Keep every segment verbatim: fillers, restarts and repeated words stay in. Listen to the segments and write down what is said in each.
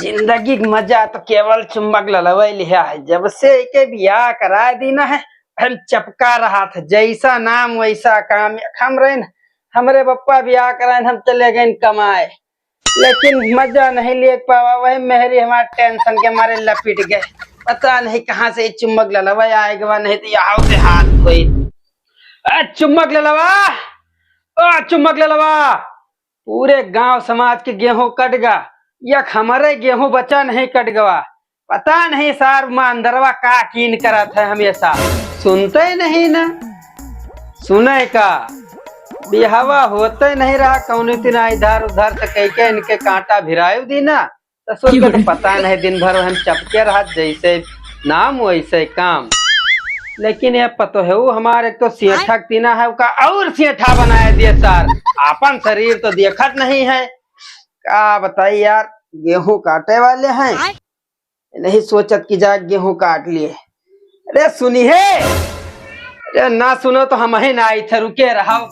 जिंदगी के मजा तो केवल चुम्बक ललवै लिहा है। जब से एके बियाह कराए दीना है, हम चपका रहा था, जैसा नाम वैसा काम। हम रहे न, हमरे पप्पा बियाह कराए, हम चले गए कमाए, लेकिन मजा नहीं ले पावा। वही मेहरी हमारे टेंशन के मारे लपिट गए। पता नहीं कहाँ से ये चुम्बक ललवा आए गवा, नहीं तो यहाँ से हाथ धोई। ए चुम्बक ललवा, ओ चुम्बक ललवा, पूरे गांव समाज के गेहूं कट गा, यक हमरे गेहूं बचा नहीं कट गवा। पता नहीं सार मांदरवा का कीन करत है हमेशा, सुनते नहीं ना। सुने का बिहवा होते नहीं रहा, कौनो इतना इधर उधर से कह के इनके कांटा भिरायु दी ना। ससुर के तो पता नहीं, दिन भर हम चपके रहत, जैसे नाम वैसे काम। लेकिन ये पतोहू हमारे एक तो सेठा के तीना है, ओका और सेठा बनाए दिए सार। आपन शरीर तो देखत नहीं है, का बताई यार। गेहूं काटे वाले हैं, नहीं सोचत कि जा गेहूं काट लिए। अरे सुनी है, अरे ना सुनो तो हम ही ना आई थे, रुके रहो।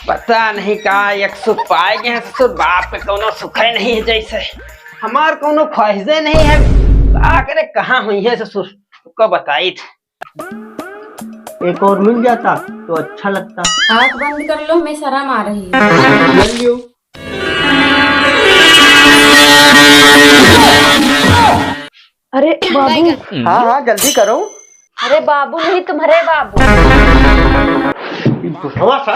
पता नहीं कहाँ एक सुख पाए गए हैं ससुर, बाप के कौनो सुख ही नहीं है, जैसे हमार कौनो ख्वाहिशे नहीं है। आखिर कहाँ हुई है ससुर, को बताई थे। एक और मिल जाता तो अच्छा लगता। आँख बंद कर लो, हमें शर्म आ रही है। ले लियो। अरे बाबू। हाँ, हाँ, जल्दी करो। अरे बाबू नहीं, तुम्हारे बाबू। बुढ़वा सा।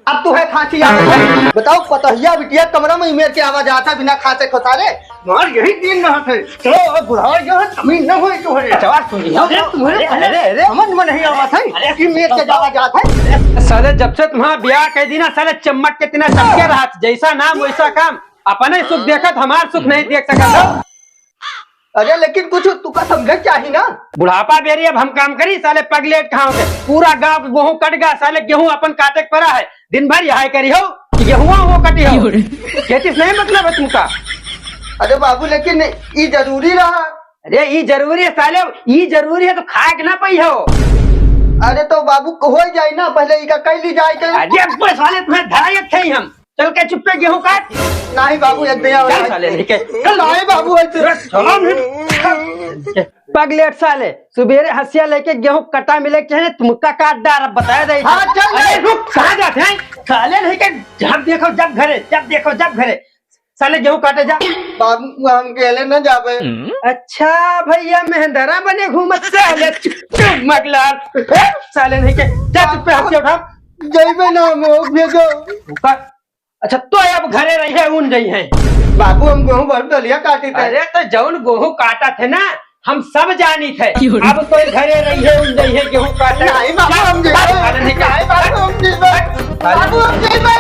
अब तू है खांसी आवत है। बताओ, पतोहिया बिटिया कमरा में मेर के आवाज आता बिना खांसे खोसारे। मार यही दिन ना थे। चलो, बुढ़ावा जो है, जमीन न होई तुम्हारे। सवाल सुन लिया। अरे, तुम्हारे अरे, अरे, अरे। समझ में नहीं आवत है अरे, कि मेर के आवाज आता है। साले, जब से तुम्हारा ब्याह कह दी ना, साले, चम्मच के इतना चमके रहा, जैसा नाम वैसा काम। अपने सुख देखत, हमार सुख नहीं देख सकत हो। अरे लेकिन कुछ तुका समझे चाही ना। बुढ़ापा बेरी अब हम काम करी, साले पगलेट खाओ के। पूरा गांव के गेहूं कट गा, साले गेहूं अपन काटे के परा है। दिन भर यहां करी हो, गेहुआ वो कटी हो। खेती से नहीं मतलब है तुमका। अरे बाबू लेकिन ई जरूरी रहा। अरे ई जरूरी है साले, ई जरूरी है तो खाए के ना पाई हो। अरे तो बाबू हो जाए ना, पहले इका कह ली जाए के। अरे बस साले तुम्हें धराई थे हम। चल के चुप्पे गेहूं काट। नहीं बाबू, एक दया चल साले लेके। चल नहीं बाबू, ऐसे। चलो नहीं। पगलेट साले, सुबेरे हंसिया लेके गेहूं कटा मिले के है, तुमका काट डार, अब बताया दे। हाँ, चल अरे नहीं। रुक, कहाँ जाते हैं? साले नहीं के, जब देखो जब घरे, जब देखो जब घरे। साले गेहूं काटे जा। बाबू, हम अकेले न जाबे। अच्छा भैया, मेहंदरा बने घूमत साले, चुम्मक लाल। साले नहीं के, जा चुप्पे हंसिया उठा। जइबे ना हम, भेजो। रुका। अच्छा, तो अब घरे रहिए, उन जइहे। बाबू, हम गेहूं भर दलिया काटी थे। अरे, तो जौन गेहूं काटा थे ना, हम सब जानी थे। अब तो घरे रहिए, उन जइहे, गेहूं काटे। नहीं, बाबू, हम जइबे। अरे, नहीं, नहीं, बाबू, हम जइबे। बाबू, हम जइबे।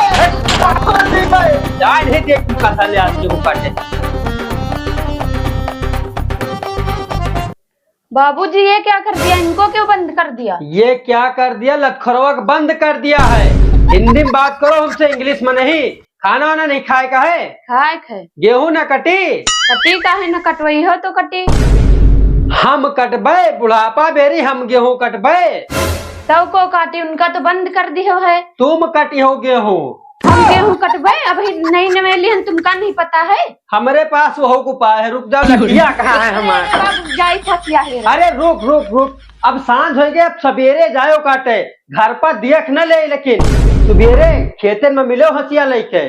बाबू, हम जइबे। जाए नहीं देख, तू कथा ले आज गेहूं काटे। बाबूजी, ये क्या कर दिया? इनको क्यों बंद कर दिया? ये क्या कर दिया? लतखोरवा को बंद कर दिया है। हिंदी में बात करो हमसे, इंग्लिश में नहीं। खाना वाना नहीं खाए का है? खाए का है। गेहूं ना कटी? कटी का है ना, कटवई हो तो कटी। हम कटबे, बुढ़ापा बेरी हम गेहूं कटबे। तब को काटी, उनका तो बंद कर दियो है। तुम कटी हो गेहूं। हम गेहूं कटबे, अभी नई नवेली हन, तुमका नहीं पता है? हमरे पास वो को उपाय है, रुक जाओ, लठिया कहाँ है हमार? अब जाई था क्या है? अरे रुक, रुक, रुक, अब सांझ होइ गए, अब सबेरे जायो काटे, घर पर देख न ले, लेकिन सुबेरे खेतन में मिलो हंसिया लेके।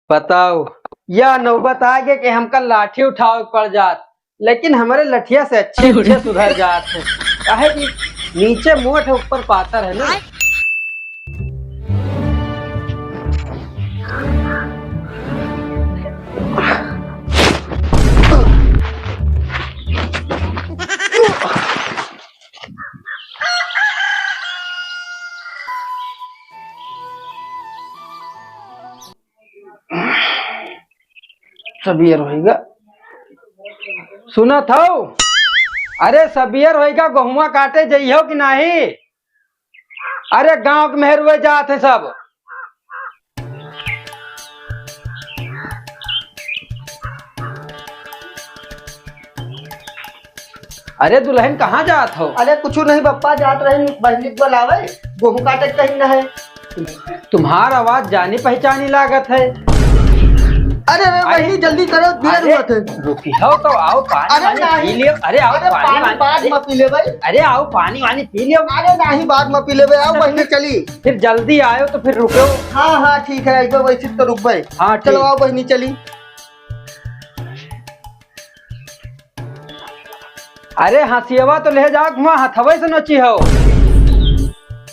बताओ, या नौबत आ गए कि हमका लाठी उठावे के पड़ जात, लेकिन हमरे लठिया से अच्छे अच्छे सुधर जात है, काहे कि नीचे मोट है, ऊपर पातर है ना। सबेर होइगा। सुनत हौ? अरे सबेर होइगा, गोहुआ काटे जइहो कि नाही? अरे गांव के मेहरुए जात है सब। अरे दुल्हन कहाँ जात हो? अरे कुछ नहीं बप्पा, जात रहे बहिनी के बुलावे, गोहूं काटे के कहीं न है। तुम्हार आवाज जानी पहचानी लागत है। अरे, अरे, अरे, बहिनी, जल्दी करो, देर अरे, होत है। रुकी हो तो आओ, पानी अरे, वानी पी नहीं। लियो। अरे, आओ, अरे, पानी पानी वानी, बाद अरे, में पी लेबै। अरे, आओ, पानी वानी पी लियो। अरे, नहीं, बाद में पी लेबै। आओ, बहिनी, चली। फिर जल्दी आयो तो फिर रुको। हाँ, हाँ, ठीक है, एक बार वैसे तो रुकबै। हाँ, चलो, ठीक। आओ, बहिनी, चली। अरे, हंसियवा तो ले जाओ, हुआ हथवे से नोची हो।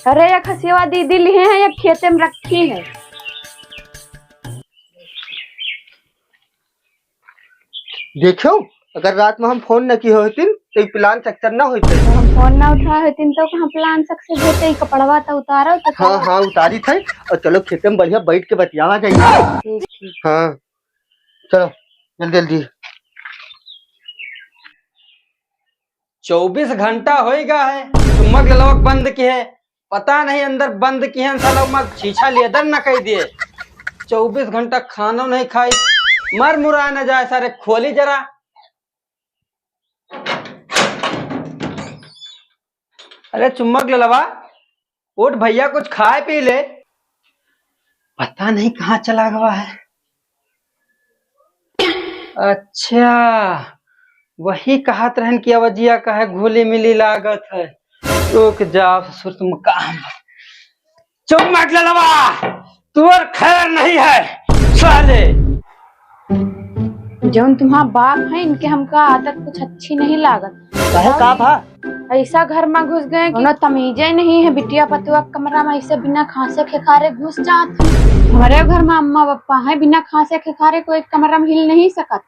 अरे, एक हंसियवा दीदी लिहे हैं, एक खेते में रखी है। देखो, अगर रात में हम फोन न किए होतिन, तो ई plan success न होते। हम फोन न उठाए होतिन, तो कहाँ plan success होते? ई कपड़वा तो उतारो, तो हाँ, चलो। हाँ, उतारी थे। और चलो, खेते में बढ़िया बैठ के बतियावा जाइए। ठीक, ठीक। हाँ, चलो, जल्दी, जल्दी। चउबीस घंटा होइगा है, चुम्मक ललवा के बंद किहे, पता नहीं अंदर बंद किहे, साला उमा छीछा लेदर न कइ दिए। चउबीस घंटा खानो नहीं खाई, मर मुरा न जाए सारे, खोली जरा। अरे चुम्मक ललवा, उठ भइया, कुछ खाए पी ले। पता नहीं कहाँ चला गवा है। अच्छा, वही कहत रहन कि अवजिया काहे घुली मिली लागत है। रुक जाओ ससुर, तुम काम। चुम्मक ललवा, तोर खैर नहीं है साले। जौन तुम्हार बाप है, इनके हमका आदत कुछ अच्छी नहीं लागत। काहे, का भा? ऐसा घर में घुस गए कि कोनो तमीजे नहीं है। बिटिया पतुआ के कमरा में ऐसे बिना खांसे खेखारे घुस जात है। हमारे घर में अम्मा पप्पा है, बिना खांसे खेखारे कोई कमरा में हिल नहीं सकत।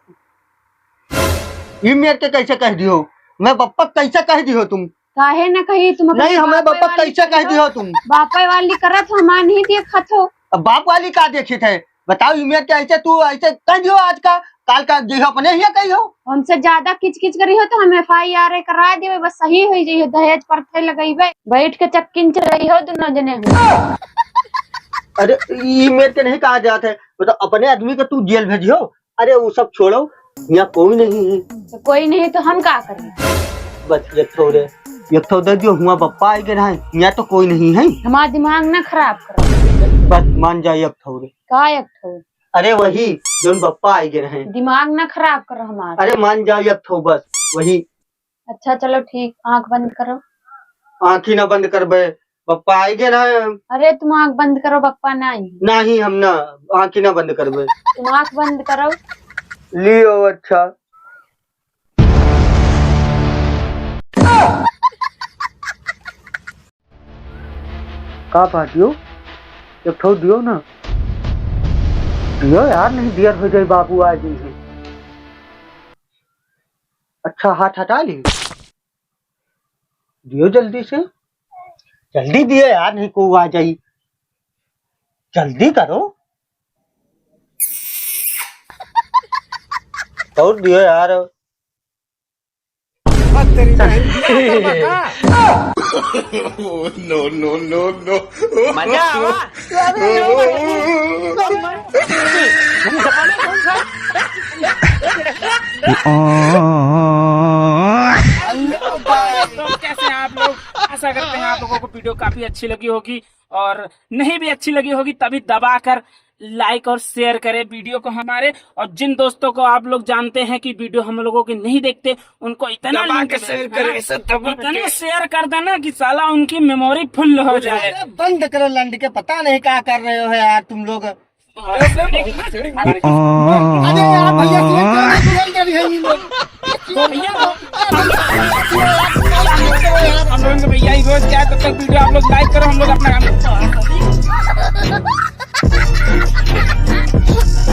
ई मेर के कैसे कह दियो? मैं पप्पा कैसे कह दियो तुम? काहे न कही तुम? नहीं, हमें बापे बप्पा वाली कैसे कह दियो तुम? बापे वाली करत हो, हमार नहीं देखत हो। अब बाप वाली का देखित है? बताओ, ई मेर के ऐसे तू ऐसे कह दियो आज का, काल का जो अपने ही कही हो। हमसे ज्यादा किच किच करी हो तो हम FIR करा देबे, बस सही हो जाइए, दहेज परथे लगइबे। बैठ के चक्किन चलई हो दोनों जने हो। अरे, ई मेर के नहीं कहा जात है, मतलब अपने आदमी के तू जेल भेजियो, अरे, वो सब छोड़ो, यहाँ कोई नहीं है। तो कोई नहीं तो हम का करें? बस एक ठो रे, एक ठो दे दियो, हुआ बप्पा आइ गए हैं, यहाँ तो कोई नहीं है। हमारा दिमाग ना खराब करो। बस मान जा एक ठो रे। का एक ठो? अरे वही, जोन बप्पा आइ गए हैं। दिमाग ना खराब करो हमारा। अरे मान जा एक ठो बस, वही। अच्छा चलो ठीक, आँख बंद करो। आँखी ना बंद करबे, बप्पा आइगे ना। अरे तुम आँख बंद करो, बप्पा ना आई। नहीं, हम ना, आँखी ना बंद करबे। तुम आँख बंद करो। लियो, अच्छा। का बात यो? एक ठो दियो ना। दियो यार, नहीं दियर हो जाए, बाबू आ जाए। अच्छा, हाथ हटा ली। दियो जल्दी से, जल्दी दियो यार, नहीं को आ जाई, जल्दी करो। और दियो यार। No, no, no, no. मजा आवा। तो कैसे हैं आप लोग? आशा करते हैं आप लोगों को वीडियो काफी अच्छी लगी होगी, और नहीं भी अच्छी लगी होगी तभी दबाकर like और share करें वीडियो को हमारे। और जिन दोस्तों को आप लोग जानते हैं कि वीडियो हम लोगों की नहीं देखते, उनको इतना दबा link के दे, share करें, है ना? ऐसे दबा इतने के। Share कर देना कि साला उनकी memory full हो जाए। अरे बंद करो लंड के, पता नहीं क्या कर रहे हो यार तुम लोग। अरे यार भैया, ये क्या कर रहे हैं ये लोग? तो भैया, हम लोगों से भैया ही रोज क्या है, तब तक वीडियो आप लोग like करो, हम लोग अपना काम करते हैं।